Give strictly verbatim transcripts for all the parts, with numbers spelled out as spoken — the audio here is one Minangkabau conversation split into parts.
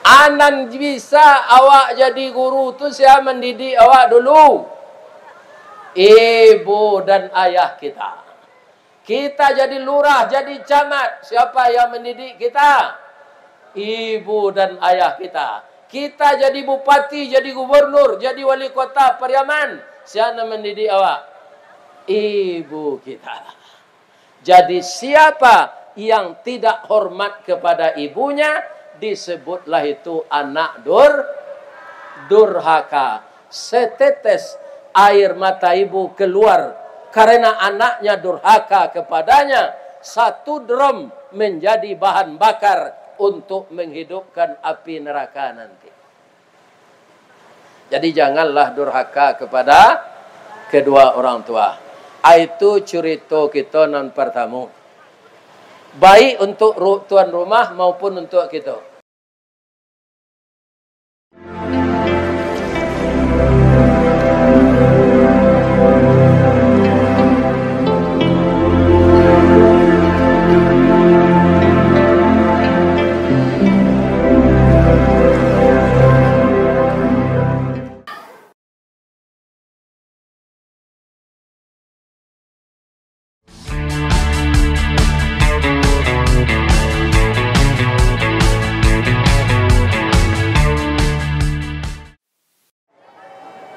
Anan bisa awak jadi guru tu, sia mandidik awak dulu? Ibu dan ayah kita. Kita jadi lurah, jadi camat, siapa yang mendidik kita? Ibu dan ayah kita. Kita jadi bupati, jadi gubernur, jadi wali kota Pariaman, siapa yang mendidik awak? Ibu kita. Jadi, siapa yang tidak hormat kepada ibunya, disebutlah itu anak dur-, durhaka. Setetes air mata ibu keluar karena anaknya durhaka kepadanya, satu drum menjadi bahan bakar untuk menghidupkan api neraka nanti. Jadi, janganlah durhaka kepada kedua orang tua. Itu curito kito nan partamo. Baik untuk ru-, tuan rumah maupun untuk kito.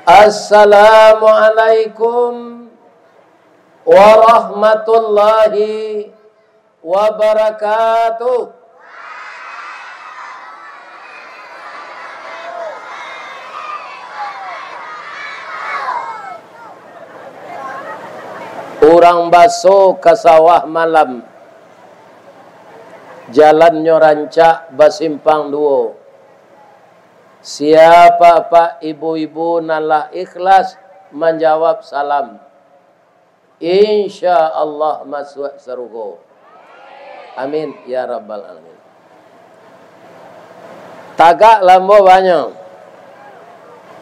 Assalamualaikum warahmatullahi wabarakatuh. Urang baso ka sawah malam, jalannyo rancak basimpang duo. Sia apak-apak ibu-ibu nan lah ikhlas manjawab salam, insya Allah masuak sarugo. Amin, ya rabbal alamin. Tagaklah ambo banyo.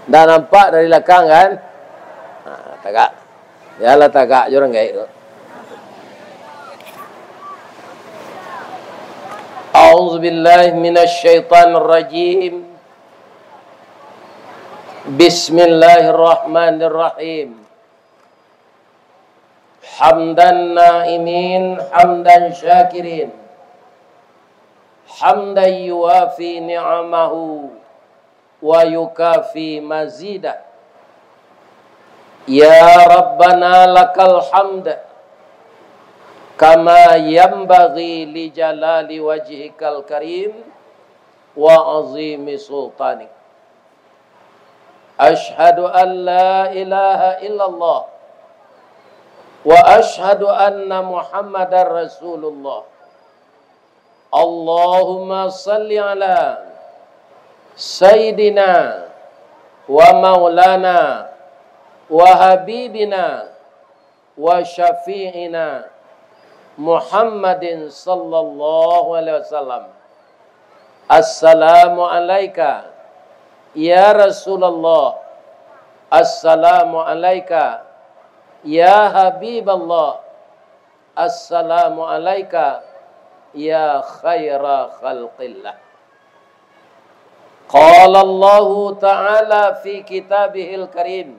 Ndak nampak dari lakang, kan? Ha, tagak. Yalah, tagak jo urang gaek tu. A'udzubillahi minasyaitonirrajim. Bismillahirrahmanirrahim. Hamdan na'imin, hamdan syakirin. Hamdan yuwafi ni'amahu wa yukafi mazidah. Ya Rabbana lakal hamd, kama yanbaghi li jalali wajhikal karim wa azimi sultanik. Asyhadu an la ilaha illallah wa asyhadu anna Muhammadar Rasulullah. Allahumma salli ala Sayyidina wa Maulana wa Habibina wa Syafi'ina Muhammadin sallallahu alaihi wasallam. Assalamu alaika, ya Rasulullah. Assalamu alaika, ya Habiballah. Assalamu alaika, ya khaira khalqillah. Qala Allahu ta'ala fi kitabihil karim.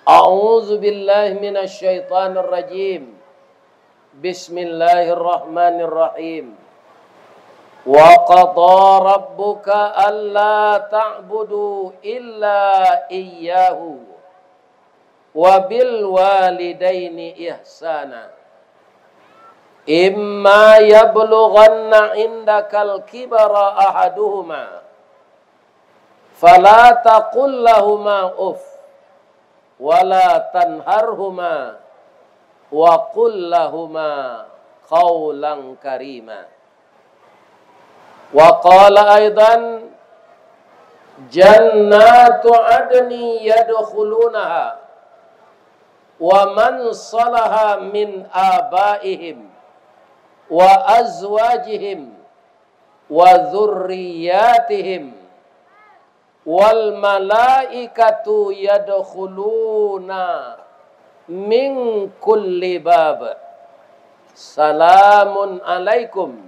A'udzu billahi minasy syaithanir rajim. Bismillahirrahmanirrahim. Wa qada rabbuka alla ta'budu illa iyyahu wa bil walidaini ihsana. Imma yablughanna indakal kibara ahaduhuma, fala taqul lahuma uff, wala tanharhuma, wa qul lahuma qaulan karima. Wa qala aidan, jannatu adni yadkhulunaha, wa man salaha min abaihim, wa azwajihim, wa dzurriyyatihim, wal malaikatu yadkhuluna min kulli bab. Salamun alaikum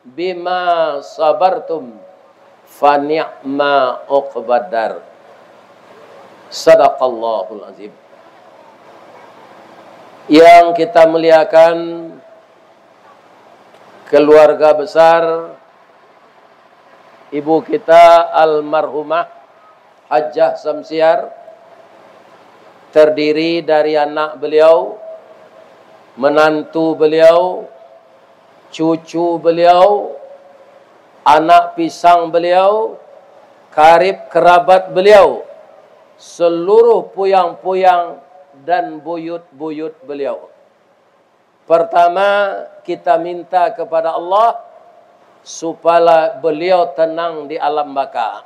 bima sabartum. Fa ni'ma uqbad dar. Sadaqallahul azim. Yang kita muliakan, keluarga besar ibu kita almarhumah Hajah Samsiar, terdiri dari anak beliau, menantu beliau, cucu beliau, anak pisang beliau, karib kerabat beliau, seluruh puyang-puyang dan buyut-buyut beliau. Pertama, kita minta kepada Allah supaya beliau tenang di alam baka.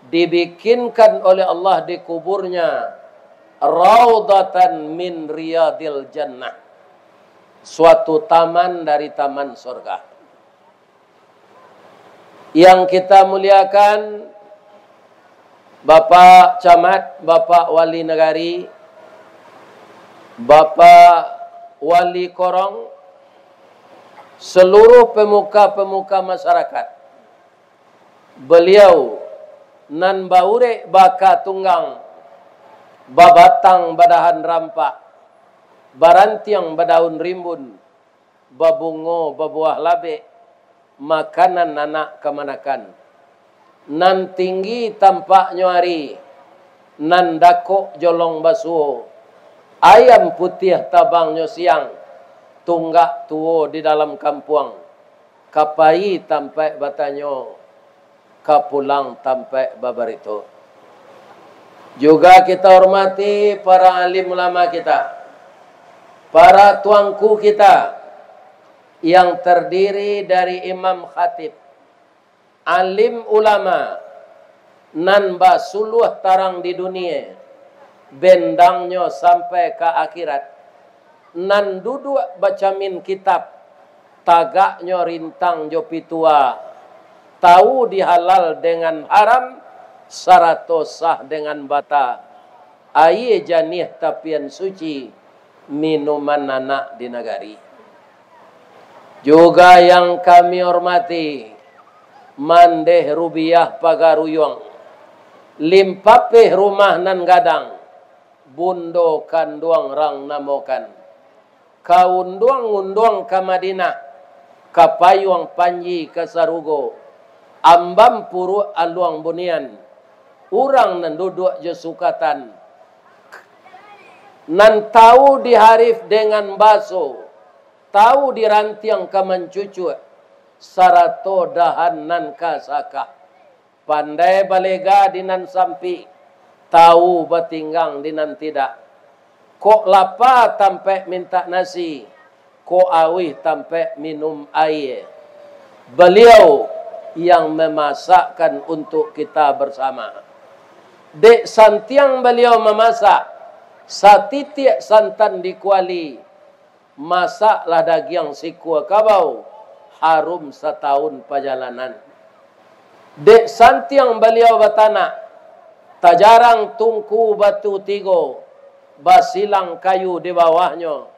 Dibikinkan oleh Allah di kuburnya raudatan min riyadil jannah, suatu taman dari taman surga. Yang kita muliakan, Bapak Camat, Bapak Wali Nagari, Bapak Wali Korong, seluruh pemuka-pemuka masyarakat. Beliau nan baurek baka tunggang, babatang badahan rampak, barantiang badaun rimbun, babungo babuah labek, makanan anak kamanakan. Nan tinggi tampaknyo ari, nan dakok jolong basuo, ayam putiah tabangnyo siang, tunggak tuo di dalam kampuang, ka pai tampaik batanyo, ka pulang tampaik babarito. Juga kita hormati para alim ulama kita, para tuanku kita yang terdiri dari imam khatib, alim ulama nan basuluah tarang di dunie, bendangnyo sampai ka akhirat, nan duduak bacamin kitab, tagaknyo rintang jo pitua, tawu di halal dengan haram, sarato sah dengan bata, aie janiah tapian suci, minuman anak di nagari. Juga yang kami hormati, Mandeh Rubiah Pagaruyuang, Limpapeh Rumah Nan Gadang, Bundo Kanduang Rang Namokan, ka unduang-unduang ka Madinah, ka payuang panji ka sarugo, ambam puruak aluang bunian, urang nan duduak jo sukatan, nan tawu diharif dengan baso, tawu dirantiang ka mancucuak, sarato dahan nan ka sakah. Pandai balega di nan sampik, tawu batinggang di nan tidak. Kok lapa tampaik mintak nasi, kok auih tampaik minum aie. Baliau yang mamasakkan untuk kita basamo. Dek santiang baliau mamasak, satitiak santan di kuali, masaklah dagiang sikua kabau, harum satawun pajalanan. Dek santiang baliau batanak, tajarang tungku batu tigo, basilang kayu di bawahnyo,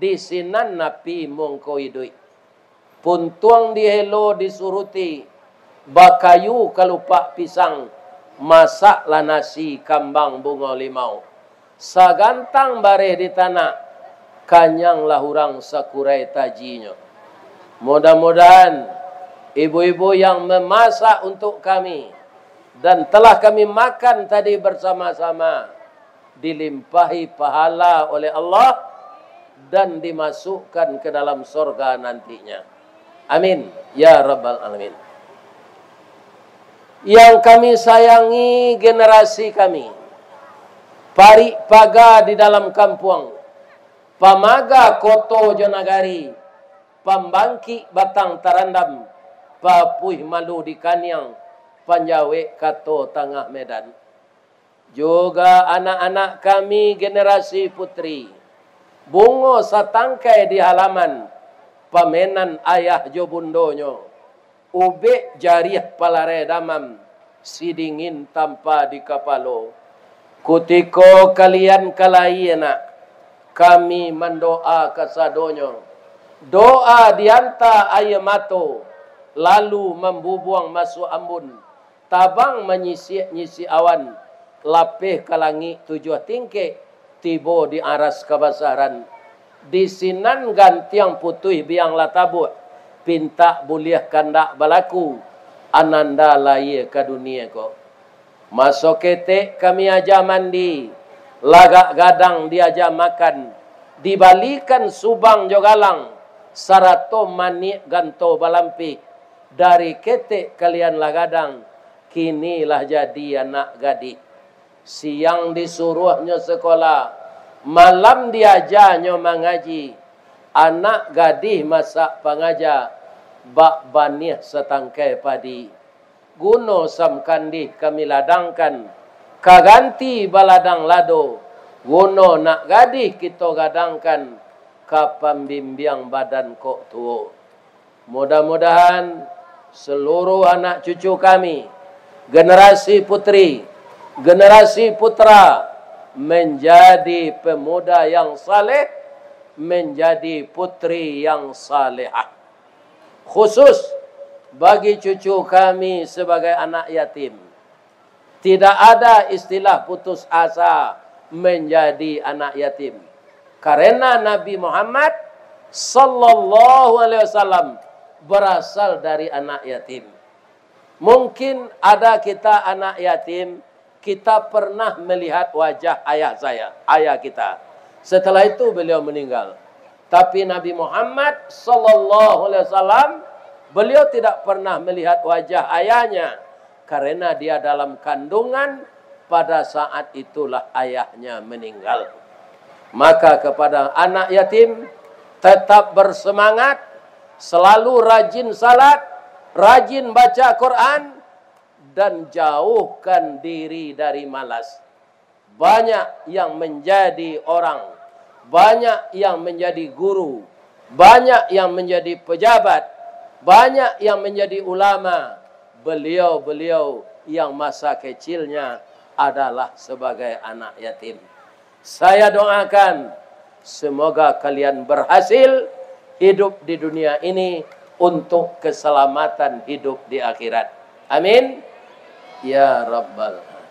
di sinan api mongko iduik. Puntuang dihelo disuruti, bakayu kalupak pisang, masaklah nasi kambang bungo limau. Sagantang bareh ditanak, kanyanglah urang sakurai tajinyo. Mudah-mudahan ibu-ibu yang memasak untuk kami dan telah kami makan tadi bersama-sama, dilimpahi pahala oleh Allah dan dimasukkan ke dalam sorga nantinya. Amin, ya rabbal alamin. Yang kami sayangi generasi kami, parik paga di dalam kampuang, pamaga koto jo nagari, pambangkik batang tarandam, papuih malu di kaniang, panjawek kato tangah medan. Juga anak-anak kami generasi putri, bungo satangkai di halaman, pamenan ayah jo bundonyo, ubek jariah palarai damam, sidingin tampa di kapalo. Kutiko kalian ka lahia nak, kami mandoa kasadonyo, doa dianta aia mato, lalu mambubuang masuak ambun, tabang manyisiak-nyisiak awan, lapeh ka langik tujuah tingkek, tibo di aras kabasaran. Di sinan gantiang putuih biang lah tabuak, pintak buliah kandak balaku, ananda layie ka dunie ko. Maso ketek kami aja mandi, lagak gadang diaja makan, dibalikan subang jo galang, sarato maniak ganto balampih. Dari ketek kalian lah gadang, kini lah jadi anak gadih. Siang disuruahnyo sekolah, malam diajanyo mangaji. Anak gadih masak pangaja, bak baniah satangkai padi. Guno sam kandih kami ladangkan, ka ganti baladang lado, guno nak gadih kito gadangkan, ka pambimbiang badan kok tuo. Mudah-mudahan seluruh anak cucu kami, generasi putri, generasi putra, menjadi pemuda yang saleh, menjadi putri yang salehah. Khusus bagi cucu kami sebagai anak yatim. Tidak ada istilah putus asa menjadi anak yatim. Karena Nabi Muhammad sallallahu alaihi wasallam berasal dari anak yatim. Mungkin ada kita anak yatim, kita pernah melihat wajah ayah saya, ayah kita. Setelah itu beliau meninggal. Tapi Nabi Muhammad sallallahu alaihi wasallam, beliau tidak pernah melihat wajah ayahnya karena dia dalam kandungan, pada saat itulah ayahnya meninggal. Maka kepada anak yatim, tetap bersemangat, selalu rajin salat, rajin baca Quran, dan jauhkan diri dari malas. Banyak yang menjadi orang, banyak yang menjadi guru, banyak yang menjadi pejabat, banyak yang menjadi ulama. Beliau-beliau yang masa kecilnya adalah sebagai anak yatim. Saya doakan, semoga kalian berhasil hidup di dunia ini untuk keselamatan hidup di akhirat. Amin. Ya Rabbal Alamin.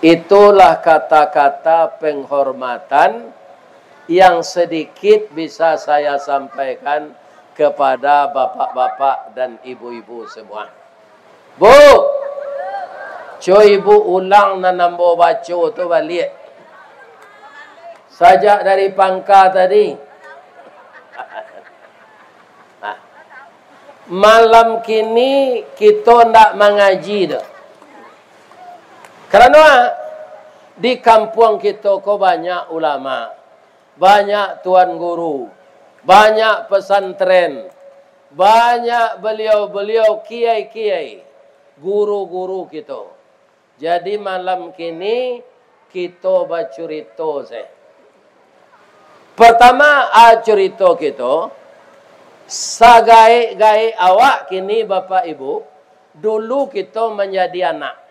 Itulah kata-kata penghormatan yang sedikit bisa saya sampaikan kepada bapak-bapak dan ibu-ibu semua. Bu, cubo ibu ulang nan ambo baco tu baliak. Sajak dari pangka tadi. Nah, malam kini kito ndak mangaji doh. Karano di kampuang kito ko banyak ulama, banyak tuan guru, banyak pesantren, banyak beliau-beliau kiai-kiai, guru-guru kito. Jadi malam kini kito bacurito se. Pertama, a, curito kito, sagaek-gaek awak kini, Bapak Ibu, dulu kito manjadi anak.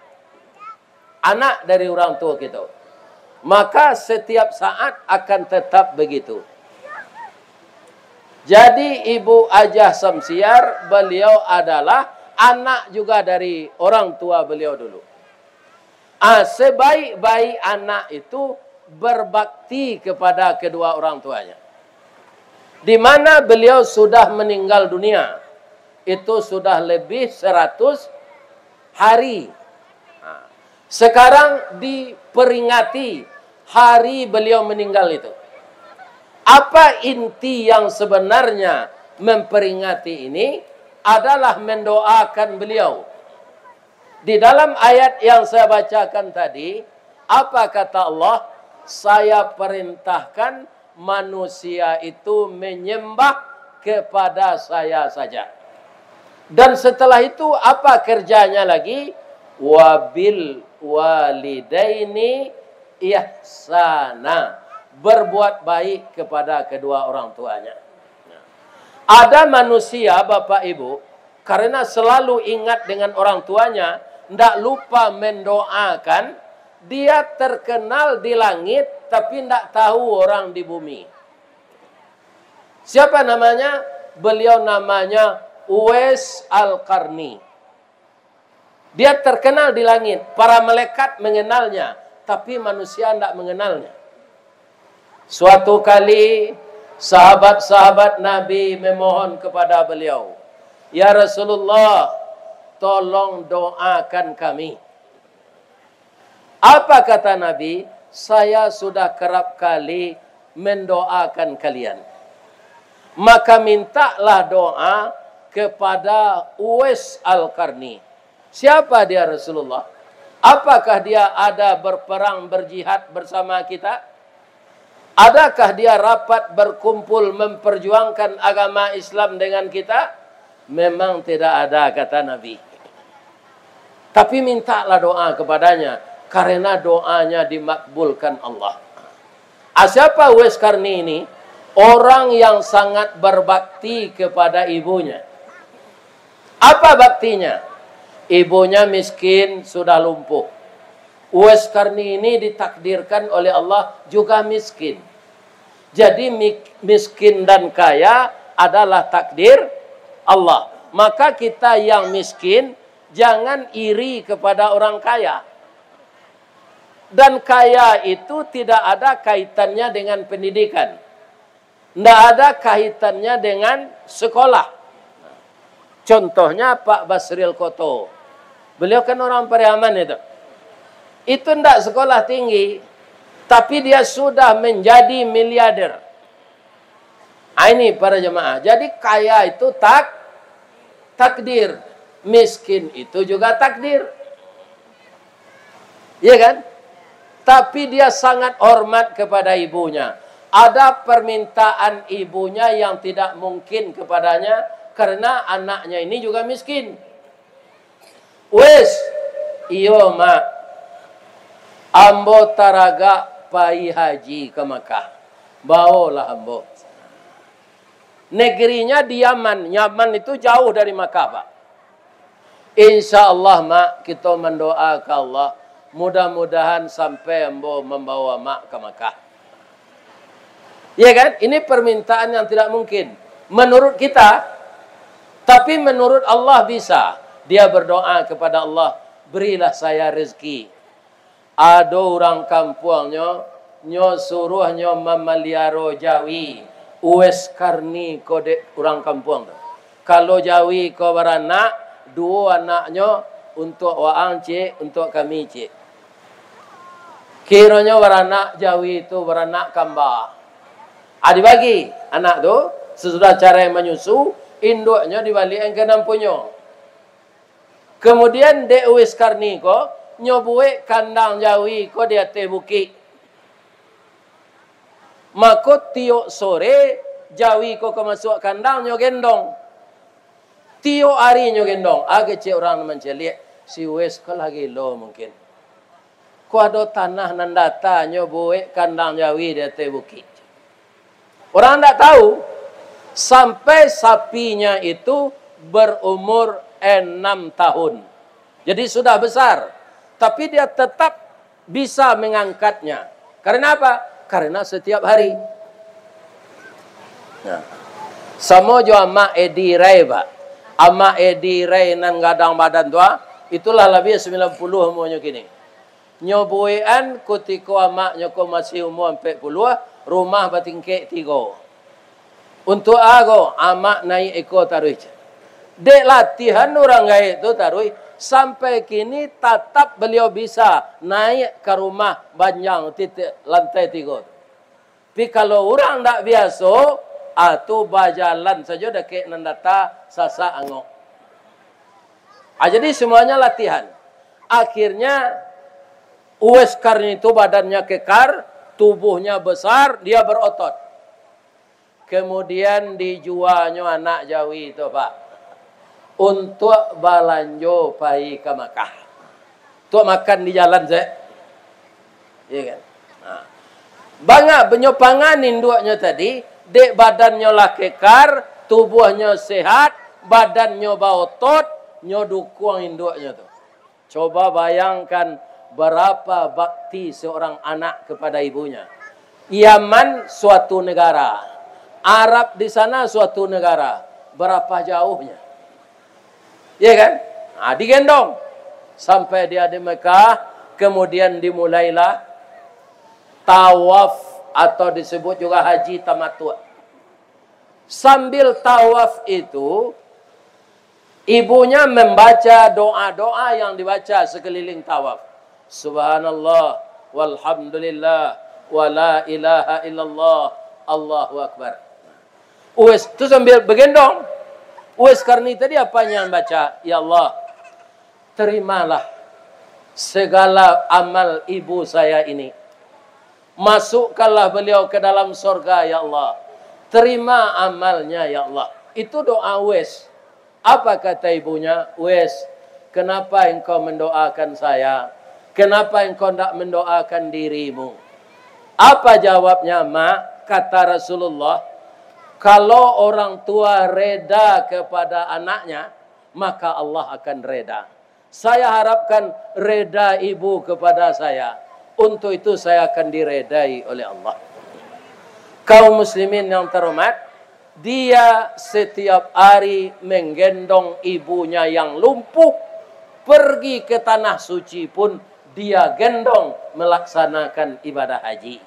Anak dari urang tuo kito. Maka setiap saat akan tetap begitu. Jadi Ibu Ajah Samsiar, beliau adalah anak juga dari orang tua beliau dulu. Ah, sebaik-baik anak itu berbakti kepada kedua orang tuanya. Di mana beliau sudah meninggal dunia, itu sudah lebih seratus hari. Nah, sekarang diperingati hari beliau meninggal itu. Apa inti yang sebenarnya memperingati ini adalah mendoakan beliau. Di dalam ayat yang saya bacakan tadi, apa kata Allah? "Saya perintahkan manusia itu menyembah kepada Saya saja." Dan setelah itu, apa kerjanya lagi? "Wabil walidaini ihsana." Berbuat baik kepada kedua orang tuanya. Ada manusia, Bapak Ibu, karena selalu ingat dengan orang tuanya, ndak lupa mendoakan, dia terkenal di langit, tapi ndak tahu orang di bumi. Siapa namanya? Beliau namanya Uwais Al-Qarni. Dia terkenal di langit, para malaikat mengenalnya, tapi manusia ndak mengenalnya. Suatu kali, sahabat-sahabat Nabi memohon kepada beliau, "Ya Rasulullah, tolong doakan kami." Apa kata Nabi? "Saya sudah kerap kali mendoakan kalian. Maka mintalah doa kepada Uwais Al-Qarni." "Siapa dia, Rasulullah? Apakah dia ada berperang, berjihad bersama kita? Adakah dia rapat berkumpul memperjuangkan agama Islam dengan kita?" "Memang tidak ada," kata Nabi. "Tapi mintalah doa kepadanya, karena doanya dimakbulkan Allah." Ah, siapa Uwais Qarni ini? Orang yang sangat berbakti kepada ibunya. Apa baktinya? Ibunya miskin, sudah lumpuh. Uwais Qarni ini ditakdirkan oleh Allah juga miskin. Jadi, mik-, miskin dan kaya adalah takdir Allah. Maka kita yang miskin, jangan iri kepada orang kaya. Dan kaya itu tidak ada kaitannya dengan pendidikan. Ndak ada kaitannya dengan sekolah. Contohnya Pak Basril Koto. Beliau kan orang Pariaman itu. Itu ndak sekolah tinggi, tapi dia sudah menjadi miliarder. Ah, ini para jemaah. Jadi kaya itu tak-, takdir. Miskin itu juga takdir. Iya kan? Tapi dia sangat hormat kepada ibunya. Ada permintaan ibunya yang tidak mungkin kepadanya karena anaknya ini juga miskin. "Wes, iyo, Mak. Ambo taragak pai haji ka Makkah. Baolah ambo." Negerinya di Yaman. Yaman itu jauh dari Makkah, Pak. "Insya Allah, Mak, kito mandoa ka Allah, mudah-mudahan sampai ambo mambawa Mak ka Makkah." Iya kan? Ini permintaan yang tidak mungkin menurut kita, tapi menurut Allah bisa. Dia berdoa kepada Allah, "Berilah saya rezeki." Ado urang kampuangnyo, nyo suruah nyo mamaliaro jawi, Uwais Qarni ko dek urang kampuang tu. "Kalau jawi ko baranak, duo anaknyo untuak waang, Cik, untuak kami, Cik." Kironyo baranak jawi tu baranak kamba. Ah, dibagi anak tu, sasudah carai manyusu, induaknyo dibaliakan ka nan punyo. Kamudian, dek Uwais Qarni ko, nyo buek kandang jawi ko di ateh bukik. Mako, tiok sore, jawi ko ka masuak kandang, nyo gendong. Tiok ari nyo gendong. Ah, kecek urang nan mancaliak, "Si Uwais ko lah gilo mungkin. Ko ado tanah nan data, nyo buek kandang jawi di ateh bukik." Orang ndak tahu, sampai sapinya itu berumur enam tahun. Jadi sudah besar, tapi dia tetap bisa mengangkatnya. Karena apa? Karena setiap hari. Nah, samo jo Amak Edi Rai, Pak. Amak Edi Rai nan gadang badan tu, ah, itulah labiah sembilan puluh umurnyo kini. Nyo buekan kutiko amaknyo ko masih umua ampek puluah, rumah batingkek tigo. Untuak a ko, amak naiak iko taruih, cek. Dek latihan urang gaek tu taruih, sampai kini tatap baliau bisa naiak ka rumah banjang titik lantai tigo tu. Tapi kalau urang ndak biaso, ah, tu bajalan sajo dakek nan data, sasak angok. Ah, jadi semuanya latihan. Akhirnya, Uwais Qarni tu badannya kekar, tubuhnya besar, dia berotot. Kemudian dijuanyo anak jawi tu, Pak, untuak balanjo pai ka Makkah. Untuak makan di jalan se. Iya kan? Ha. Bangak banyo pangan induaknyo tadi, dek badannyo lah kekar, tubuahnyo sehat, badannyo baotot, nyo dukuang induaknyo tu. Coba bayangkan berapa bakti seorang anak kepada ibunya. Yaman suatu negara, Arab di sana suatu negara, berapa jauhnya. Ya kan? Nah, digendong sampai dia di Mekah, kemudian dimulailah tawaf atau disebut juga haji tamattu'. Sambil tawaf itu, ibunya membaca doa-doa yang dibaca sekeliling tawaf. Subhanallah, walhamdulillah, wala ilaha illallah, Allahu Akbar. Uwais tu sambil bagendong. Uwais Qarni tadi apa yang baca? "Ya Allah, terimalah segala amal ibu saya ini. Masukkanlah beliau ke dalam sorga, ya Allah. Terima amalnya, ya Allah." Itu doa Uwais. Apa kata ibunya? "Uwais, kenapa engkau mendoakan saya? Kenapa engkau tidak mendoakan dirimu?" Apa jawabnya, "Mak?" Kata Rasulullah, "Kalau orang tua reda kepada anaknya, maka Allah akan reda. Saya harapkan reda ibu kepada saya. Untuk itu saya akan diredai oleh Allah." Kaum muslimin yang terhormat, dia setiap hari menggendong ibunya yang lumpuh pergi ke tanah suci pun dia gendong melaksanakan ibadah haji.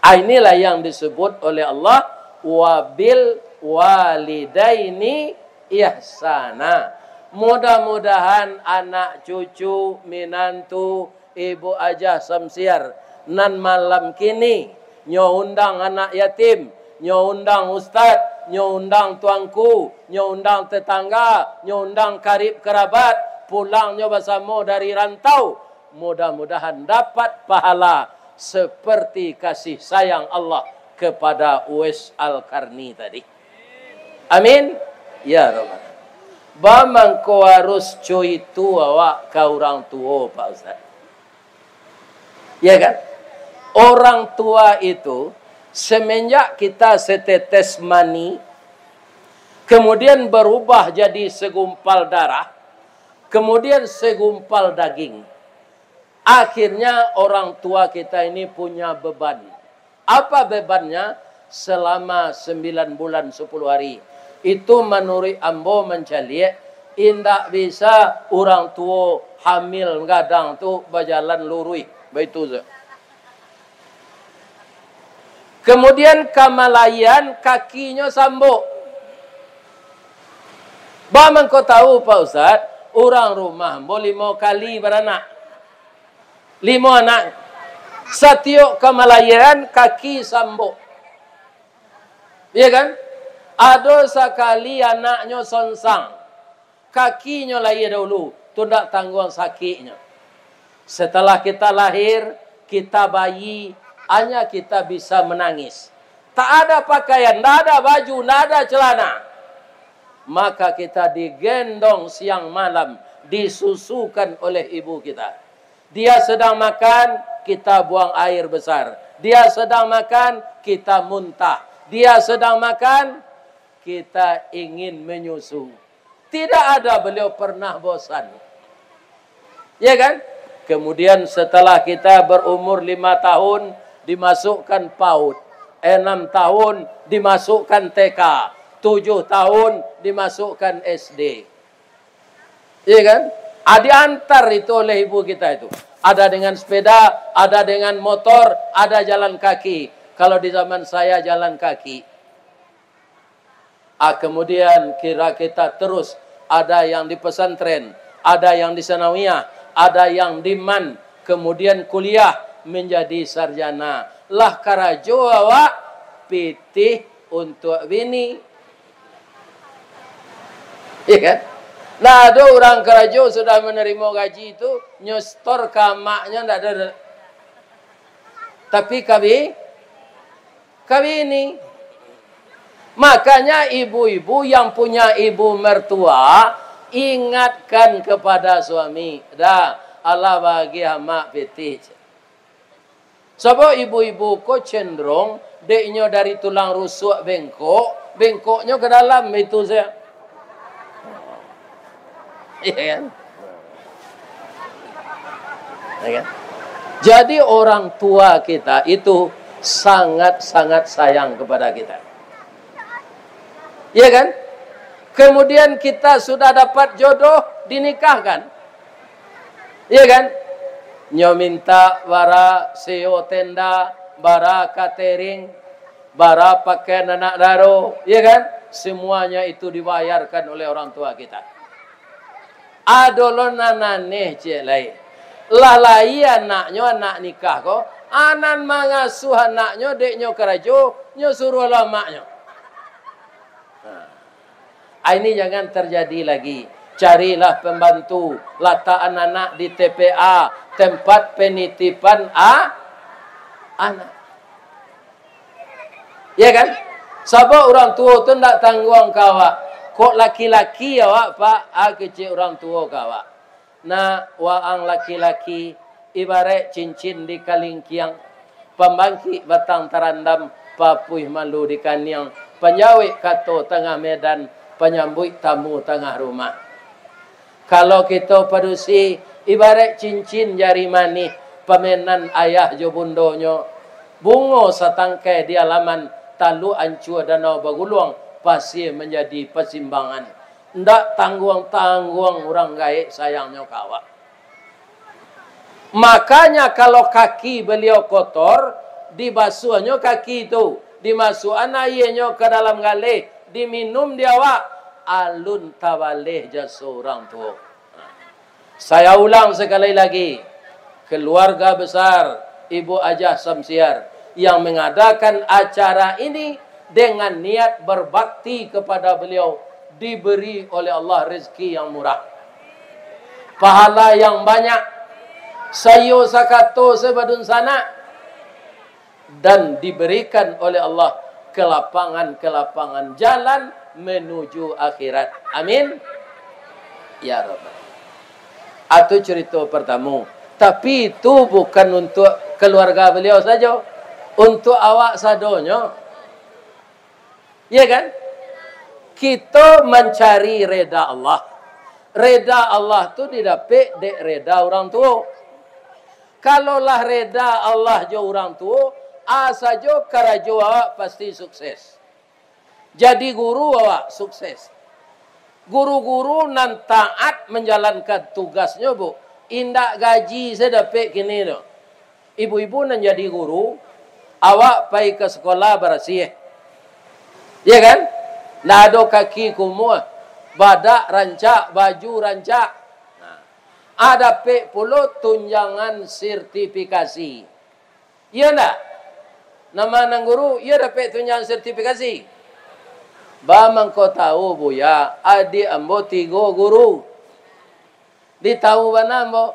Ah, inilah yang disebut oleh Allah, "Wabil walidaini ihsana." Mudah-mudahan anak cucu, minantu, Ibu Ajah Samsiar, nan malam kini, nyo undang anak yatim, nyo undang ustad, nyo undang tuanku, nyo undang tetangga, nyo undang karib kerabat, pulang nyo basamo dari rantau. Mudah-mudahan dapat pahala seperti kasih sayang Allah kepada Uwais Al-Qarni tadi. Amin. Ya Rabbal. Ba mangko harus cuitu awak ka urang tuo, Pak Ustaz. Ya kan? Orang tua itu, semenjak kita setetes mani, kemudian berubah jadi segumpal darah, kemudian segumpal daging, akhirnya orang tua kita ini punya beban. Apa bebannya? Selama sembilan bulan sepuluh hari. Itu manuruik ambo mancaliak, indak bisa urang tuo hamil gadang tu bajalan luruih. Baitu sajo. Kemudian kamalahian kakinyo sambok. Ba mangko tahu, Pak Ustaz, urang rumah ambo limo kali baranak. Limo anak. Satiok kamalahian, kaki sambok. Iya kan? Ado sakali anaknyo sonsang. Kakinyo lahia dahulu, tu ndak tangguang sakiknyo. Setelah kita lahir, kita bayi, hanya kita bisa menangis. Tak ada pakaian, ndak ada baju, ndak ada celana. Maka kita digendong siang malam, disusukan oleh ibu kita. Dia sedang makan, kita buang air besar. Dia sedang makan, kita muntah. Dia sedang makan, kita ingin menyusu. Tidak ada beliau pernah bosan. Ya kan? Kemudian setelah kita berumur lima tahun, dimasukkan PAUD. Enam tahun, dimasukkan T K. Tujuh tahun, dimasukkan S D. Iya kan? Ah, diantar itu oleh ibu kita itu. Ada dengan sepeda, ada dengan motor, ada jalan kaki. Kalau di zaman saya jalan kaki. Ah, kemudian kira kita terus, ada yang di pesantren, ada yang di sanawiyah, ada yang di MAN, kemudian kuliah menjadi sarjana. Lah karajo awak pitih untuak bini. Iya kan? Nah, ado urang karajo sudah manarimo gaji tu, nyo setor ka amaknyo ndak ado. Tapi ka bi-, ka bini. Makanya ibu-ibu yang punya ibu mertua, ingatkan kepada suami, "Dah, alah bagi amak pitih." Sabab ibu-ibu ko cenderung, dek inyo dari tulang rusuk bengkok, bengkoknyo ka dalam itu sajo. Iya kan? Ya kan? Jadi orang tua kita itu sangat-sangat sayang kepada kita. Iya kan? Kemudian kita sudah dapat jodoh, dinikahkan. Iya kan? Nyo minta bara seyo tenda, bara catering, bara pakaian anak daro, iya kan? Semuanya itu dibayarkan oleh orang tua kita. Ado lo nan aneh ciek lai. Lah lai anaknyo, anak nikah ko, a nan mangasuh anaknyo, dek nyo karajo, nyo suruah lo amaknyo. Nah. Ah, ini jangan terjadi lagi. Carilah pembantu, latakan anak di T P A, tempat penitipan a-, anak. Ya kan? Sabab urang tuo tu ndak tangguang ka awak. Kok laki-laki awak, Pak, a kecek urang tuo ka awak. Nak, waang laki-laki, ibaraik cincin di kalingkiang, pambangkik batang tarandam, papuih malu di kaniang, panjawek kato tangah medan, panyambuik tamu tangah rumah. Kalau kito padusi, ibaraik cincin jari manih, pamenan ayah jo bundonyo, bungo satangkai di alaman, taluk ancua danau baguluang, pasie manjadi pasimbangan. Ndak tangguang-tangguang urang gaek sayangnyo ka awak. Makanya, kalau kaki baliau kotor, dibasuahnyo kaki tu, dimasuakan aianyo ka dalam galeh, diminum di awak, alun tabaleh jaso urang tuo. Saya ulang sekali lagi, keluarga besar Ibu Ajah Samsiar yang mengadakan acara ini dengan niat berbakti kepada beliau, diberi oleh Allah rezeki yang murah, pahala yang banyak, saiyo sakato sabadun sanak, dan diberikan oleh Allah kelapangan-kelapangan jalan menuju akhirat. Amin. Ya Rabbal. Atu cerita pertama. Tapi itu bukan untuk keluarga beliau saja. Untuk awak sadonyo. Ya kan? Kita mencari reda Allah. Reda Allah tu didapek dek reda orang tua. Kalau lah reda Allah jo urang tuo, a sajo karajo awak pasti sukses. Jadi guru awak sukses. Guru-guru nan taat manjalankan tugasnyo, Bu, indak gaji se dapek kini tu. Ibu-ibu nan jadi guru, awak pai ka sekolah barasiah. Ya kan? Ndak ado kaki kumuah, badak rancak, baju rancak. Nah, a dapek pulo tunjangan sertifikasi. Iyo ndak? Nan ma nan guru, iyo dapek tunjangan sertifikasi. Ba mangko tau, Buya, adiak ambo tigo guru. Ditau bana ambo.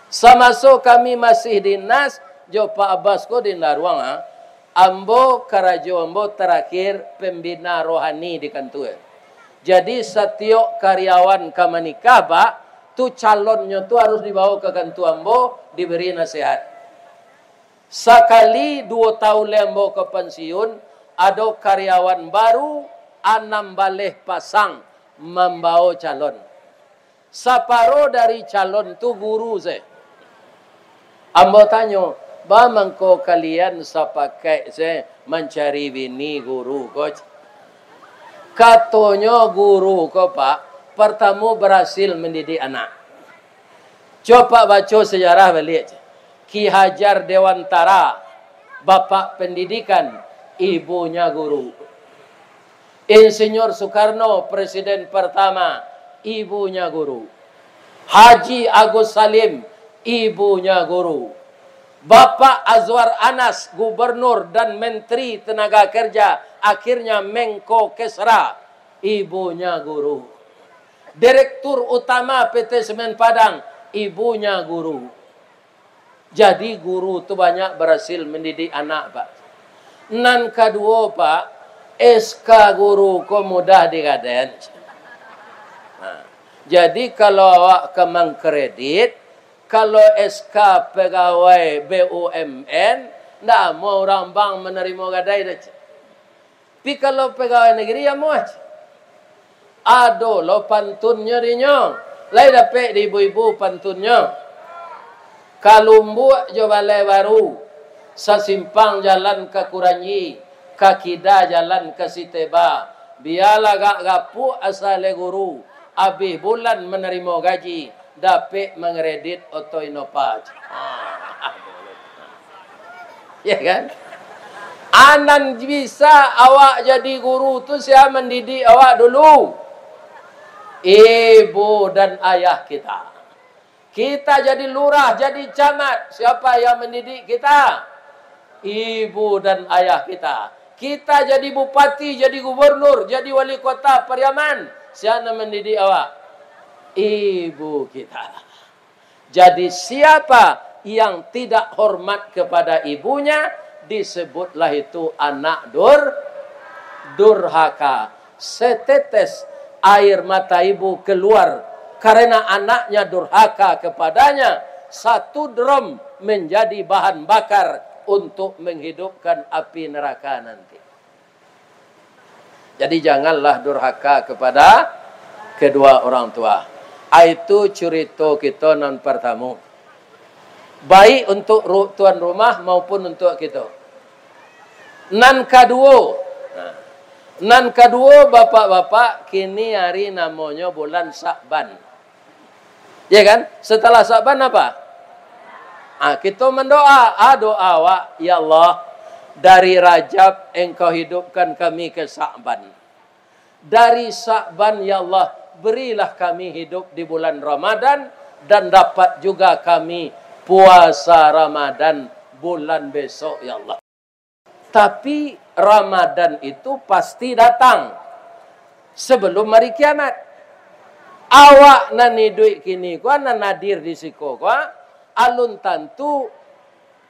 Samaso kami masih di Nas, jo Pak Abbas ko di Ndaruang, ha, ambo, karajo ambo tarakhir pembina rohani di kantua. Jadi, satiok karyawan ka manikah, Pak, tu calonnyo tu harus dibawa ka kantua ambo, diberi nasihat. Sakali duo taun lai ambo ka pansiun, ado karyawan baru, anam baleh pasang mambawa calon. Saparo dari calon tu guru se. Ambo tanyo, "Ba mangko kalian sapakaik se mancari bini guru ko?" Katonyo guru ko, Pak, partamo barasil mandidik anak. Cubo baco sejarah baliak. Ki Hajar Dewantara, bapak pendidikan, ibunya guru. Insinyur Soekarno, presiden pertama, ibunya guru. Haji Agus Salim, ibunya guru. Bapak Azwar Anas, gubernur dan menteri tenaga kerja, akhirnya Menko Kesra, ibunya guru. Direktur Utama P T Semen Padang, ibunya guru. Jadi, guru tu banyak barasil mandidik anak, Pak. Nan kaduo, Pak, S K guru ko mudah digadai. Nah, jadi, kalau awak ka mangkredit, kalau S K pegawai B U M N, ndak amuah urang bank manarimo gadai doh. Tapi kalau pegawai negeri, amuah. Ado lo pantunnyo dinyo. Lai dapek di ibu-ibu pantunnyo. Ka Lumbuak jo Balai Baru, sasimpang jalan ka Kuranji, ka kida jalan ka Siteba, Bialah gak gapuak asal dek guru, abih bulan manarimo gaji, dapek mangredit oto Innova. Ya kan? Anan bisa awak jadi guru tu, sia mandidik awak dulu? Ibu dan ayah kita. Kita jadi lurah, jadi camat, siapa yang mendidik kita? Ibu dan ayah kita. Kita jadi bupati, jadi gubernur, jadi wali kota Pariaman, sia nan mendidik awak? Ibu kita. Jadi, siapa yang tidak hormat kepada ibunya, disebutlah itu anak dur-, durhaka. Setetes air mata ibu keluar karena anaknya durhaka kepadanya, satu drum menjadi bahan bakar untuk menghidupkan api neraka nanti. Jadi, janganlah durhaka kepada kedua orang tua. Ah, itu curito kito nan partamo. Baik untuk ru-, tuan rumah maupun untuk kito. Nan kaduo, nah, nan kaduo, bapak-bapak, kini ari namonyo bulan Sa'ban. Ya kan? Setelah Sa'ban apa? Ah, kito mandoa, ah, doa awak, "Ya Allah, dari Rajab Engkau hidupkan kami ke Sa'ban. Dari Sa'ban, ya Allah, berilah kami hidup di bulan Ramadan dan dapat juga kami puasa Ramadan bulan besok, ya Allah." Tapi Ramadan itu pasti datang sebelum hari kiamat. Awak nan iduik kini ko, nan hadir di siko ko, alun tantu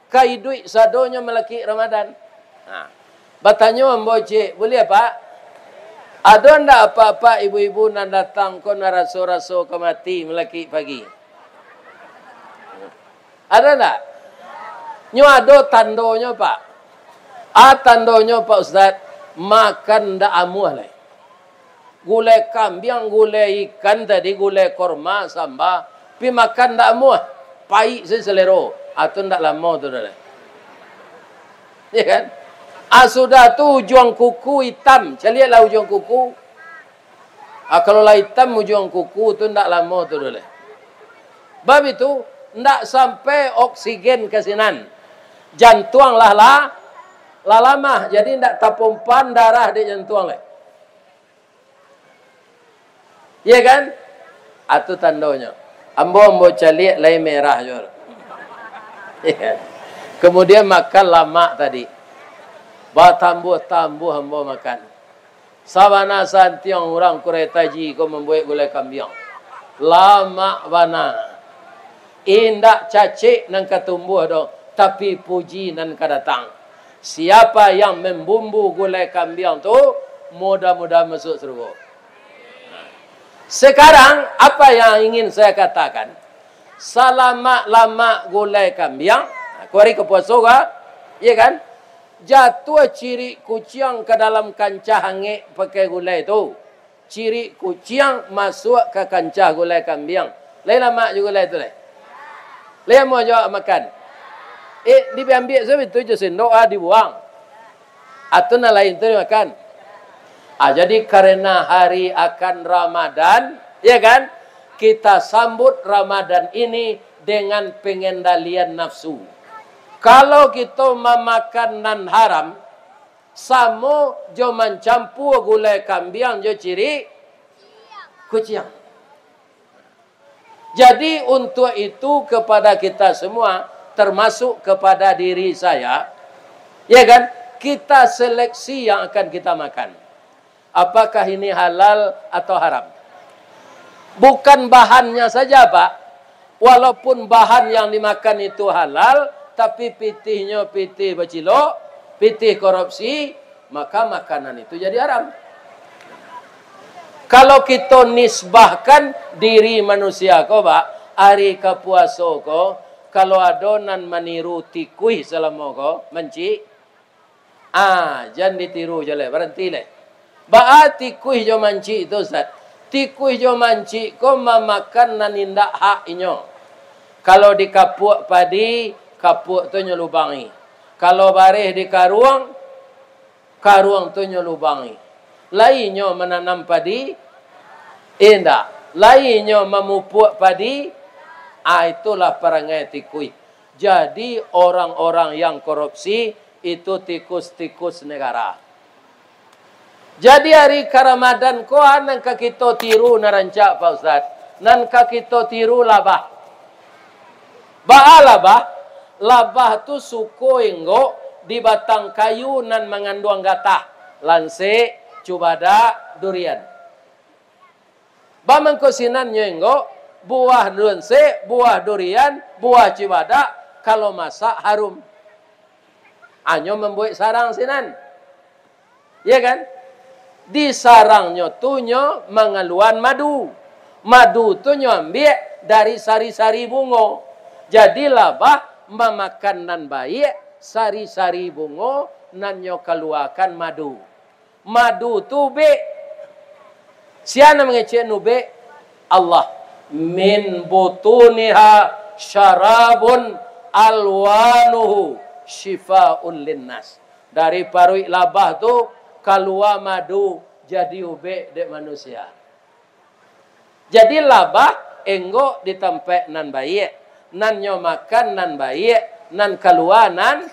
ka iduik sadonyo malakik Ramadan. Nah, batanyo ambo ciek, "Buliah, Pak? Ado ndak apak-apak, ibu-ibu nan datang ko nan raso-raso ka mati malakik pagi?" Ado ndak? Nyo ado tandonyo, Pak. Ah, tandonyo, Pak Ustaz, makan ndak amuah lai. Gulai kambiang, gulai ikan tadi, gulai korma, samba, pi makan ndak amuah. Paik se selero. Ah, tu ndak lamo tu doh lai. Ya kan? Ah, sudah tu ujuang kuku itam. Caliaklah ujuang kuku. Ah, kalau lah itam ujuang kuku tu, ndak lamo tu doh lai. Bab itu, ndak sampai oksigen ka sinan. Jantuang lah, lah, lah lamah. Jadi, ndak tapompa darah dek jantuang lai. Iya kan? Atu tandonyo. Ambo, ambo caliak lai merah juo. Iya. Kemudian makan lamak tadi. Batambuah-tambuah ambo makan. Sabana santiang urang Kurai Taji ko mambuek gulai kambiang. Lamak bana. Indak cacek nan ka tumbuah doh, tapi puji nan ka datang. Siapa yang membumbu gulai kambiang tu, mudah-mudahan masuk surga. Sekarang, apa yang ingin saya katakan, salamak-lamak gulai kambiang, ko ari ka puaso ka, iya kan? Jatuah cirik kuciang ka dalam kancah angek pakai gulai tu. Cirik kuciang masuak ka kancah gulai kambiang. Lai lamak juo gulai tu lai? Lai amuah juo makan? Eh, diambiak sabitu jo sendok, ah, dibuang. Atau nan lain tu dimakan. Ah, jadi karena hari akan Ramadan, ya kan? Kita sambut Ramadan ini dengan pengendalian nafsu. Kalau kito mamakan nan haram, samo jo mancampua gulai kambiang jo cirik kuciang. Jadi, untuk itu, kepada kita semua, termasuk kepada diri saya, ya kan, kita seleksi yang akan kita makan. Apakah ini halal atau haram? Bukan bahannya saja, Pak. Walaupun bahan yang dimakan itu halal, tapi pitihnyo pitih bacilok, pitih korupsi, maka makanan itu jadi haram. Kalau kito nisbahkan diri manusia ko, Pak, ari ka puaso ko, kalau ado nan maniru tikuih salamo ko, mancik, ah, jan ditiru jo lai, baranti lai. Baa tikuih jo mancik tu, Ustaz? Tikuih jo mancik ko mamakan nan indak hak inyo. Kalau di kapuak padi, kapuak tu nyo lubangi. Kalau bareh di karuang, karuang tu nyo lubangi. Lai nyo mananam padi? Indak. Lai nyo mamupuak padi? Ah, itulah parangai tikuih. Jadi, orang-orang yang korupsi itu tikus-tikus negara. Jadi, ari ka Ramadan ko, ah, nan ka kito tiru nan rancak, Pak Ustaz. Nan ka kito tiru labah. Baa labah? Labah tu suko inggok di batang kayu nan manganduang gatah, lansek, cubadak, durian. Bamangko sinan nyo inggok, buah lansek, buah durian, buah cubadak, kalau masak harum. Anyo mambuek sarang sinan. Ya kan? Di sarangnyo tu nyo mangaluan madu. Madu tu nyo ambiak dari sari-sari bungo. Jadi labah mamakan nan baiak, sari-sari bungo nan nyo kaluakan madu. Madu tu ubek. Sia nan mangecek ubek? Allah. "Min butuniha syarabun alwanuhu syifaun linnas." Dari paruik labah tu kalua madu jadi ubek dek manusia. Jadi labah inggok di tampaik nan baiak, nan nyo makan nan baiak, nan kalua nan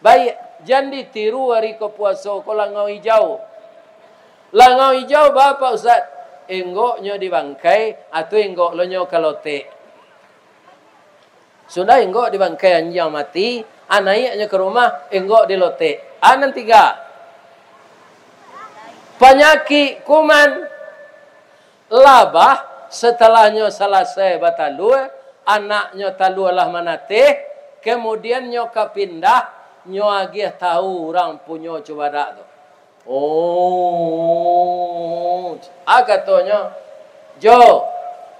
baiak. Jan ditiru ari ko puaso ko langau ijau. Langau ijau baa, Pak Ustaz? Inggok nyo di bangkai, atau inggok lo nyo ka lotek. Sudah inggok di bangkai anjiang mati, ah, naiaknyo ka rumah, inggok di lotek. Ah, nan tiga. Panyakik kuman, labah, satalahnyo salasai batalua, anaknyo talua lah manateh, kamudian nyo ka pindah, nyo agiah tahu urang punyo cubadak tu. Oh, ah, katonyo, "Jo,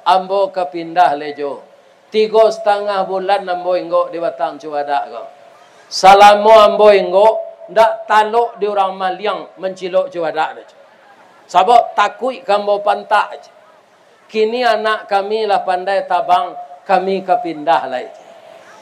ambo ka pindah lai, Jo. Tigo satangah bulan ambo inggok di batang cubadak ko. Salamo ambo inggok, ndak talok di urang maliang mancilok cubadak tu, Jo. Sabab takuik ka ambo pantak, Jo. Kini anak kami lah pandai tabang, kami ka pindah lai.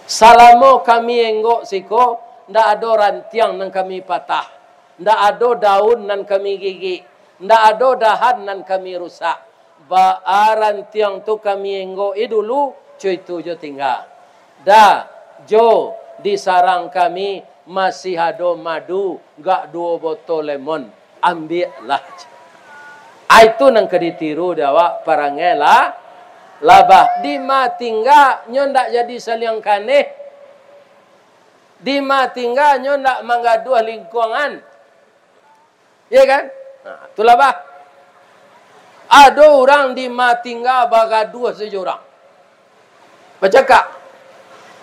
Salamo kami inggok siko, ndak ado rantiang nan kami patah, ndak ado daun nan kami gigik, ndak ado dahan nan kami rusak. Baa rantiang tu kami inggok-i dulu, co itu jo tingga. Da, Jo, di sarang kami masih ado madu, gak duo botol lemon." Ambiaklah. Ah, itu nan ka ditiru di awak parangai la-, labah. Di ma tingga nyo ndak jadi saliang kaneh. Di ma tingga nyo ndak manggaduah lingkuangan. Ya kan? Nah, tu labah. Ado urang di ma tingga bagaduah sajo urang. Bacakak.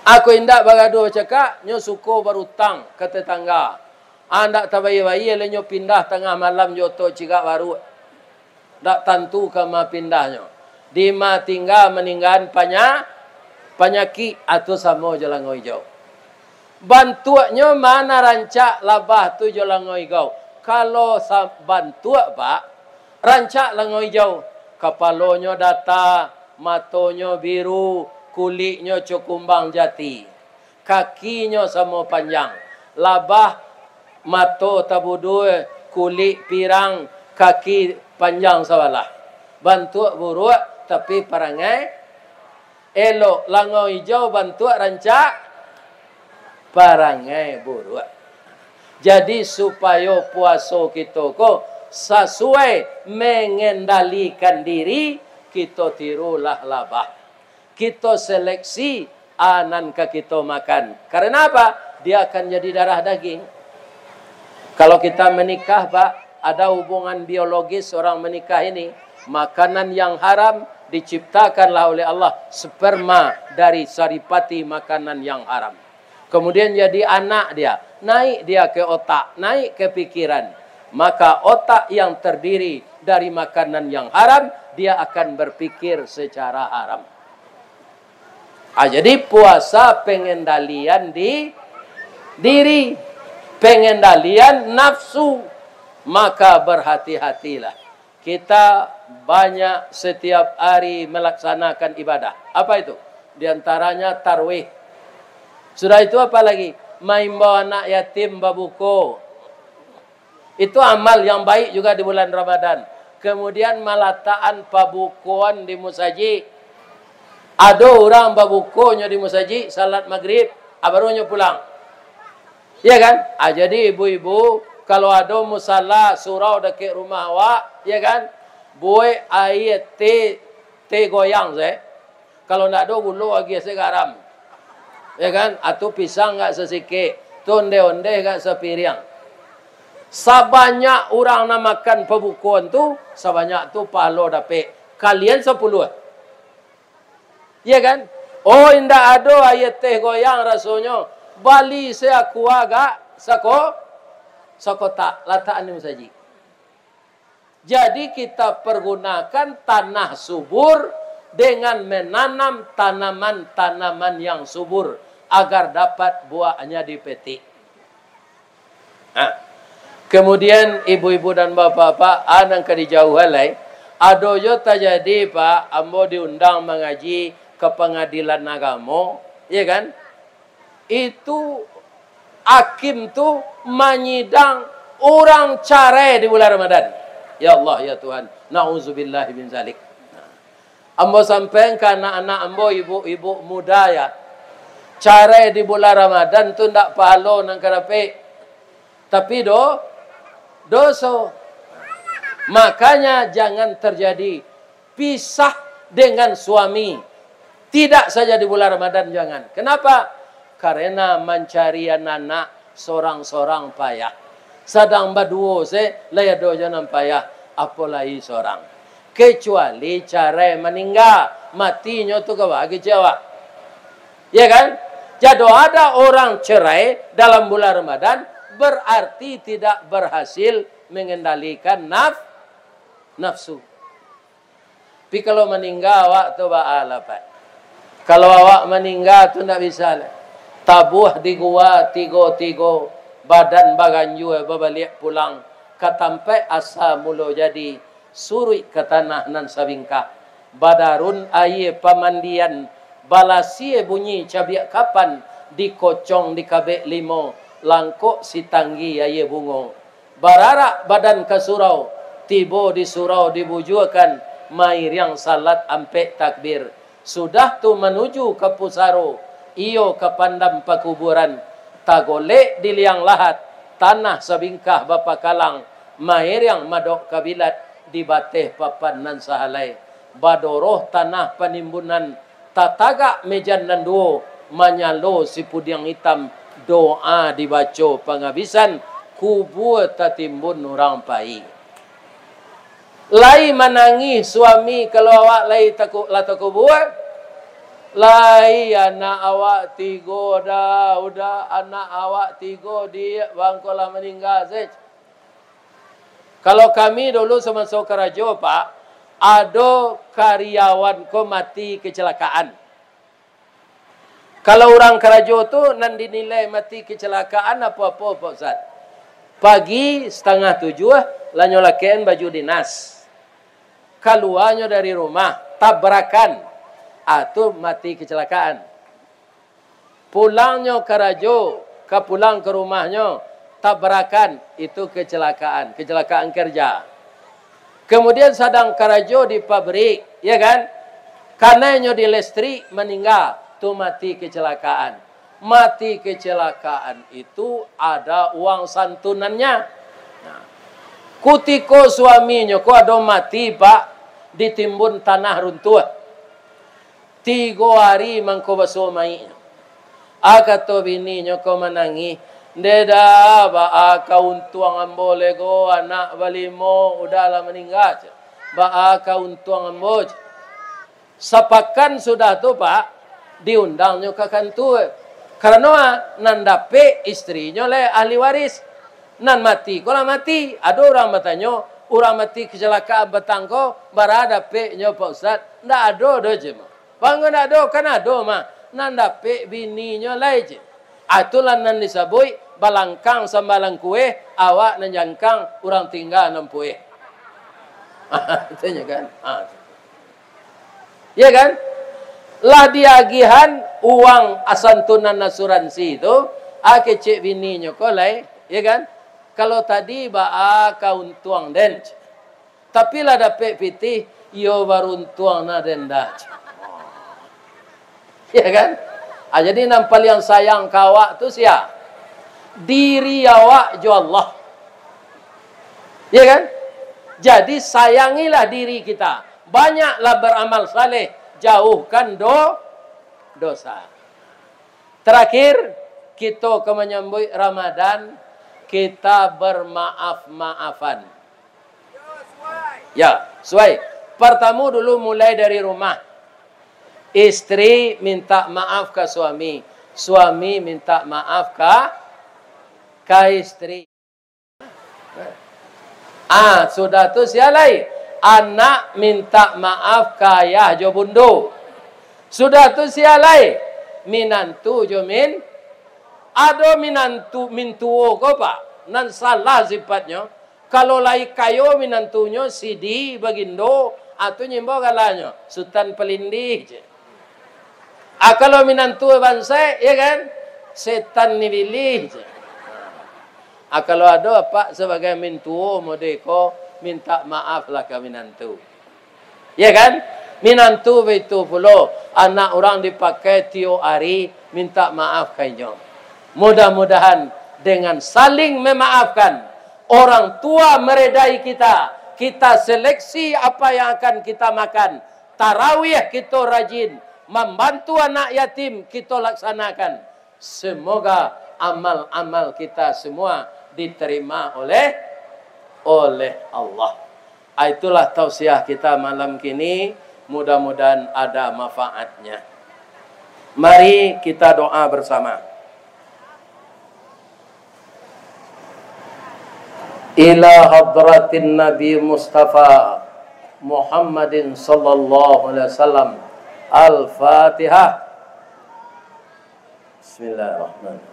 Ako indak bagaduah bacakak, nyo suko barutang ka tatangga. Ah, ndak tabayia-bayia lai nyo pindah tangah malam jo oto cigak baruak. Ndak tantu ka ma pindahnyo. Di ma tingga maninggaan panya-, panyakik, atau samo jo langau ijau. Bantuaknyo ma nan rancak labah tu jo langau ijau? Kalau sa-, bantuak, Pak, rancak langau ijau. Kapalonyo data, matonyo biru, kuliknyo co kumbang jati. Kakinyo samo panjang. Labah, mato tabudua, kulik pirang, kaki panjang sabalah. Bantuak buruak, tapi parangai elok. Langau ijau bantuak rancak, parangai buruak. Jadi, supayo puaso kito ko sasuai, mengendalikan diri, kito tirulah labah. Kito seleksi a nan ka kito makan. Karena apa? Dia akan jadi darah daging. Kalau kita menikah, Pak, ada hubungan biologis orang menikah ini, makanan yang haram diciptakanlah oleh Allah sperma dari saripati makanan yang haram. Kemudian jadi anak dia, naik dia ke otak, naik ke pikiran. Maka otak yang terdiri dari makanan yang haram, dia akan berpikir secara haram. Ah, jadi puasa pengendalian di diri, pengendalian nafsu, maka berhati-hatilah. Kita banyak setiap hari melaksanakan ibadah. Apa itu? Di antaranya tarwih. Sudah itu apa lagi? Maimbau anak yatim babuko. Itu amal yang baik juga di bulan Ramadan. Kemudian, malatakan pabukoan di musajik. Ado urang babukonyo di musajik, salat magrib, ah, baru nyo pulang. Ya kan? Ah, jadi ibu-ibu, kalau ado musala surau dakek rumah awak, ya kan? Buek aia teh, teh goyang se. Kalau ndak ado gulo agiah se garam. Ya kan? Atau pisang agak sasikik, tu ondeh-ondeh agak sapiriang. Sabanyak urang nan makan pabukoan tu, sabanyak tu pahalo dapek. Kalian sapuluah. Ya kan? Oh, indak ado aia teh goyang rasonyo. Bali se Aqua agak sako-, sakotak, latakan di musajik. Jadi, kita pergunakan tanah subur dengan menanam tanaman-tanaman yang subur, agar dapat buahnya dipetik. Nah, kemudian, ibu-ibu dan bapak-bapak, ah, nan ka dijauhan lai, ado jo tajadi, Pak, ambo diundang mangaji ka Pangadilan Agamo, ya kan? Itu hakim tu manyidang urang carai di bulan Ramadan. Ya Allah, ya Tuhan. Nauzubillahi min zalik. Ambo sampaikan ka anak-anak ambo, ibu-ibu muda ya. Carai di bulan Ramadan tu ndak pahalo nan ka dapek. Tapi do-, doso. Makanya jangan terjadi pisah dengan suami. Tidak saja di bulan Ramadan, jangan. Kenapa? Karena mancari anak sorang-sorang payah. Sadang baduo se, lai ado jo nan payah, apo lai sorang. Kecuali carai maningga, matinyo tu ka bagi cewek. Ya kan? Jado ada orang cerai dalam bulan Ramadan, berarti tidak berhasil mengendalikan naf-, nafsu. Tapi kalau maningga awak tu baa lah, Pak. Kalau awak maningga tu ndak bisa lah. Tabuah di gua tigo-tigo, badan baganjua babaliak pulang ka tampaik asa mulo jadi, suruik ka tanah nan sabingkah. Badarun aia pamandian, balasie bunyi cabiak kapan, dikocong dikabek limo, langkok sitanggi aia bungo. Bararak badan ka surau, tibo di surau dibujuakan, mairiang salat ampek takbir. Sudah tu manuju ka pusaro, iyo ka pandam pakuburan. Tagolek di liang lahat, tanah sabingkah bapakalang, mairiang madok kabilat di bateh papan nan sahalai. Badoroh tanah panimbunan, tatagak mejan nan duo, manyalo sipudiang itam, doa dibaco pangabisan, kubua tatimbun urang pai. Lai manangih suami kalau awak lai taku-, lah takubua? Lai, anak awak tigo dah, udah anak awak tigo, diak bangko lah maningga se. Kalau kami dulu samaso karajo, Pak, ado karyawan ko mati kecelakaan. Kalau urang karajo tu nan dinilai mati kecelakaan apo-apo, Pak Ustaz? Pagi satangah tujuah, lah nyo lakekan baju dinas. Kaluanyo dari rumah, tabrakan. Ah, tu mati kecelakaan. Pulangnyo karajo, ka pulang ka rumahnyo, tabrakan, itu kecelakaan, kecelakaan kerja. Kemudian sadang karajo di pabrik, ya kan? Kanainyo di listrik, maningga, tu mati kecelakaan. Mati kecelakaan itu ada uang santunannya. Nah, kutiko suaminyo ko ado mati, Pak, ditimbun tanah runtuah. Tigo ari mangko basuo mayiknyo. Ah, kato bininyo ko manangih, "Ndeh dah, baa ka untuang ambo lego, anak balimo, udah lah maningga," ceh. "Baa ka untuang ambo," ceh. Sapakan sudah tu, Pak, diundangnyo ka kantua. Karano, ah, nan dapek istrinyo lai ahli waris. Nan mati ko lah mati. Ado urang batanyo, "Urang mati kecelakaan patang ko, bara dapeknyo, Pak Ustaz?" "Ndak ado doh," ceh mah. "Baa ndak ado, kan ado mah. Nan dapek bininyo lai," ceh. Ah, itulah nan disabuik, "Balangkang sambalang kueh, awak nan jangkang, urang tingga nan pueh." Tanyo kan? Ah. Ya kan? Lah diagihan uang santunan asuransi tu, ah, kecek bininyo ko lai, ya kan? Kalau tadi baa ka untuang den, tapi lah dapek pitih, iyo baruntuang na den dah. Ya kan? Ah, jadi nan paliang sayang ka awak tu sia? Diri awak jo Allah. Ya kan? Jadi sayangilah diri kita. Banyaklah beramal saleh, jauhkan do-, dosa. Terakhir, kito ka manyambuik Ramadan, kita bermaaf-maafan. Ya, suai. Pertamo dulu mulai dari rumah. Istri minta maaf ka suami, suami minta maaf ka, ka istri. Ah, sudah tu sia lai? Anak minta maaf ka ayah jo bundo. Sudah tu sia lai? Minantu jo min-, ado minantu, mintuo ko, Pak, nan salah sifatnyo. Kalau lai kayo minantunyo, sidi, bagindo, ah, tu nyo imbau galanyo, Sutan Palindih, cek. Ah, kalau minantu bansaik, ya kan? Setan ni bilih, cek. Ah, kalau ado apak sabagai mintuo mode ko, minta maaflah ka minantu. Ya kan? Minantu baitu pulo, anak urang dipakai tiok ari, minta maaf ka inyo. Mudah-mudahan dengan saling memaafkan, orang tua meredai kita, kita seleksi apa yang akan kita makan, tarawih kito rajin, mambantu anak yatim kito laksanakan. Semoga amal-amal kita semua diterima oleh, oleh Allah. Ah, itulah tausiah kita malam kini, mudah-mudahan ada manfaatnya. Mari kita doa bersama. Ila hadratin Nabi Mustafa Muhammadin sallallahu alaihi wasallam. Al-Fatihah. Bismillahirrahmanirrahim.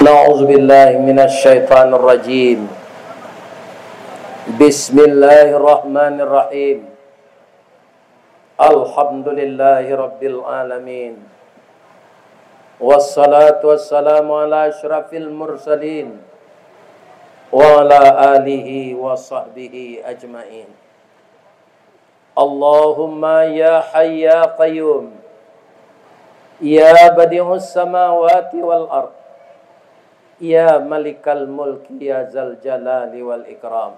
Na'udzubillahi minasyaitonirrajim. Bismillahirrahmanirrahim. Alhamdulillahi rabbil alamin. Wassalatu wassalamu ala asyrafil mursalin wa ala alihi wa sahbihi ajmain. Allahumma ya hayyu ya qayyum, ya badi'us samawati wal ard, ya malikal mulki, ya zal jalali wal ikram.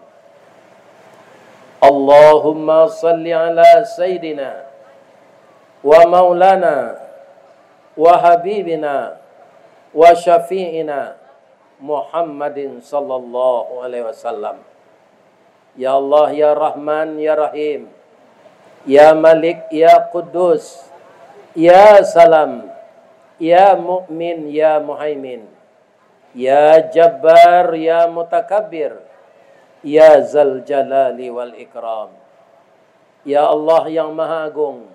Allahumma salli ala sayyidina wa maulana wa habibina wa syafi'ina Muhammadin sallallahu alaihi wasallam. Ya Allah, ya Rahman, ya Rahim, ya Malik, ya Quddus, ya Salam, ya Mukmin, ya Muhaimin, ya Jabbar, ya Mutakabbir, ya Zal Jalali wal Ikram. Ya Allah yang Maha Agung,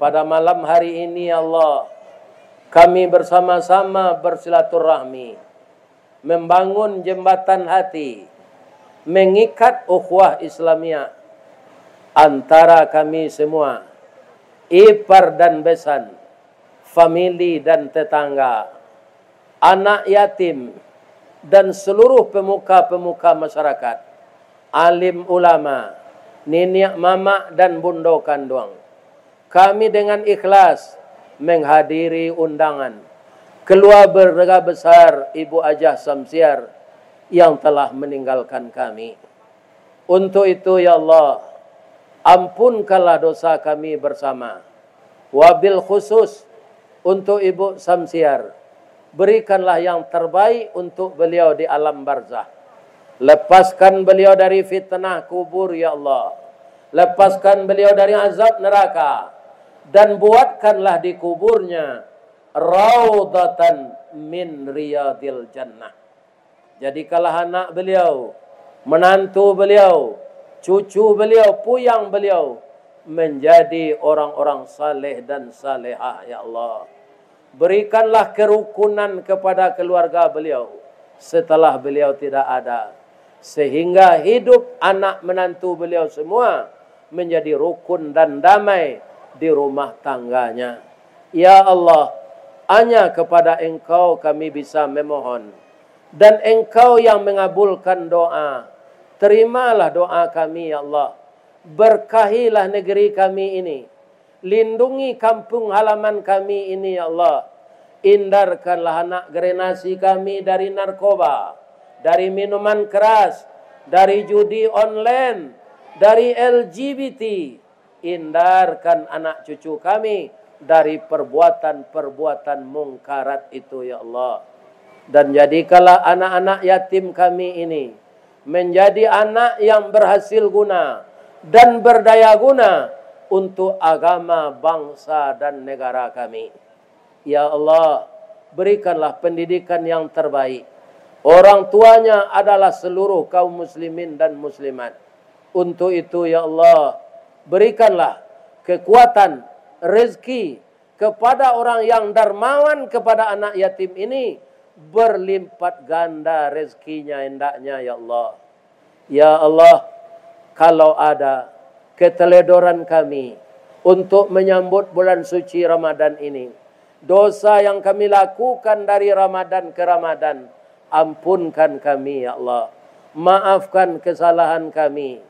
pada malam hari ini, ya Allah, kami bersama-sama bersilaturahmi, membangun jembatan hati, mengikat ukhuwah Islamiah antara kami semua, ipar dan besan, famili dan tetangga, anak yatim, dan seluruh pemuka-pemuka masyarakat, alim ulama, niniak mamak dan bundo kanduang. Kami dengan ikhlas menghadiri undangan keluarga besar Ibu Hajah Samsiar yang telah meninggalkan kami. Untuk itu, ya Allah, ampunkanlah dosa kami bersama. Wabil khusus untuk Ibu Samsiar, berikanlah yang terbaik untuk beliau di alam barzah. Lepaskan beliau dari fitnah kubur, ya Allah. Lepaskan beliau dari azab neraka. Dan buatkanlah di kuburnya raudatan min riyadil jannah. Jadikanlah anak beliau, menantu beliau, cucu beliau, puyang beliau menjadi orang-orang saleh dan salehah, ya Allah. Berikanlah kerukunan kepada keluarga beliau setelah beliau tidak ada, sehingga hidup anak menantu beliau semua menjadi rukun dan damai di rumah tangganya. Ya Allah, hanya kepada Engkau kami bisa memohon, dan Engkau yang mengabulkan doa. Terimalah doa kami, ya Allah. Berkahilah negeri kami ini. Lindungi kampung halaman kami ini, ya Allah. Hindarkanlah anak generasi kami dari narkoba, dari minuman keras, dari judi online, dari L G B T. Hindarkan anak cucu kami dari perbuatan-perbuatan mungkarat itu, ya Allah. Dan jadikanlah anak-anak yatim kami ini menjadi anak yang berhasil guna dan berdaya guna untuk agama, bangsa, dan negara kami. Ya Allah, berikanlah pendidikan yang terbaik. Orang tuanya adalah seluruh kaum muslimin dan muslimat. Untuk itu, ya Allah, berikanlah kekuatan, rezeki kepada orang yang dermawan kepada anak yatim ini, berlipat ganda rezekinya hendaknya, ya Allah. Ya Allah, kalau ada keteledoran kami untuk menyambut bulan suci Ramadan ini, dosa yang kami lakukan dari Ramadan ke Ramadan, ampunkan kami, ya Allah. Maafkan kesalahan kami.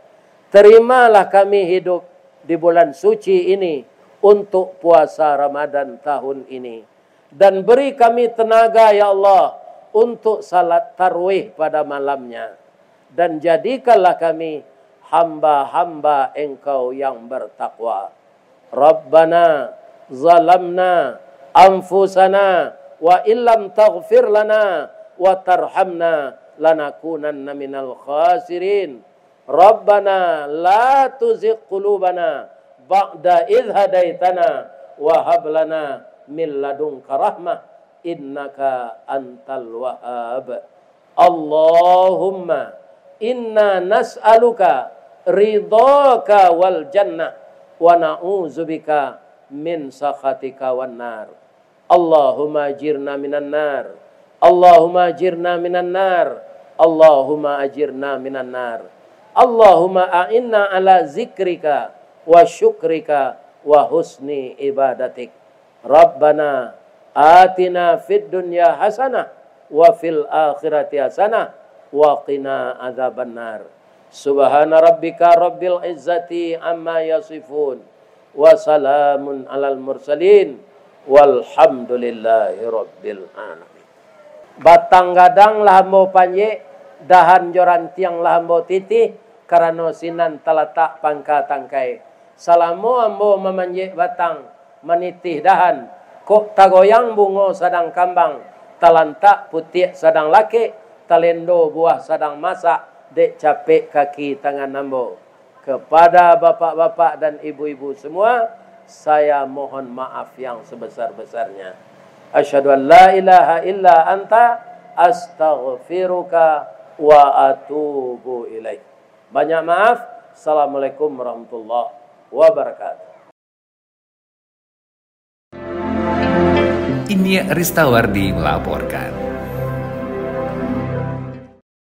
Terimalah kami hidup di bulan suci ini untuk puasa Ramadan tahun ini. Dan beri kami tenaga, ya Allah, untuk salat tarawih pada malamnya. Dan jadikanlah kami hamba-hamba Engkau yang bertakwa. Rabbana zalamna anfusana wa illam taghfir lana wa tarhamna lanakunanna minal khasirin. Rabbana la tuzigh qulubana ba'da idh hadaitana wa hab lana min ladunka rahmah innaka antal wahhab. Allahumma inna nas'aluka ridhaka wal jannah wa na'udzubika min sakhatika wan nar. Allahumma ajirna minan nar. Allahumma ajirna minan nar. Allahumma ajirna minan nar. Allahumma a'inna ala zikrika wa syukrika wa husni ibadatik. Rabbana atina fid dunya hasanah wa fil akhirati hasanah wa qina adzabannar. Subhana rabbika rabbil izzati amma yasifun. Wa salamun alal mursalin. Walhamdulillahi rabbil alamin. Batang gadang lah ambo panjek, dahan jo rantiang lah ambo titih, karano sinan talatak pangka tangkai. Salamo ambo mamanjek batang, manitih dahan, kok tagoyang bungo sadang kambang, talantak putiak sadang lakek, talendo buah sadang masak, dek capek kaki tangan ambo. Kepada bapak-bapak dan ibu-ibu semua, saya mohon maaf yang sebesar-besarnya. Asyhadu an la ilaha illa anta, astaghfiruka wa atubu ilaik. Banyak maaf. Assalamualaikum warahmatullahi wabarakatuh. Inyiak Ristawardi melaporkan.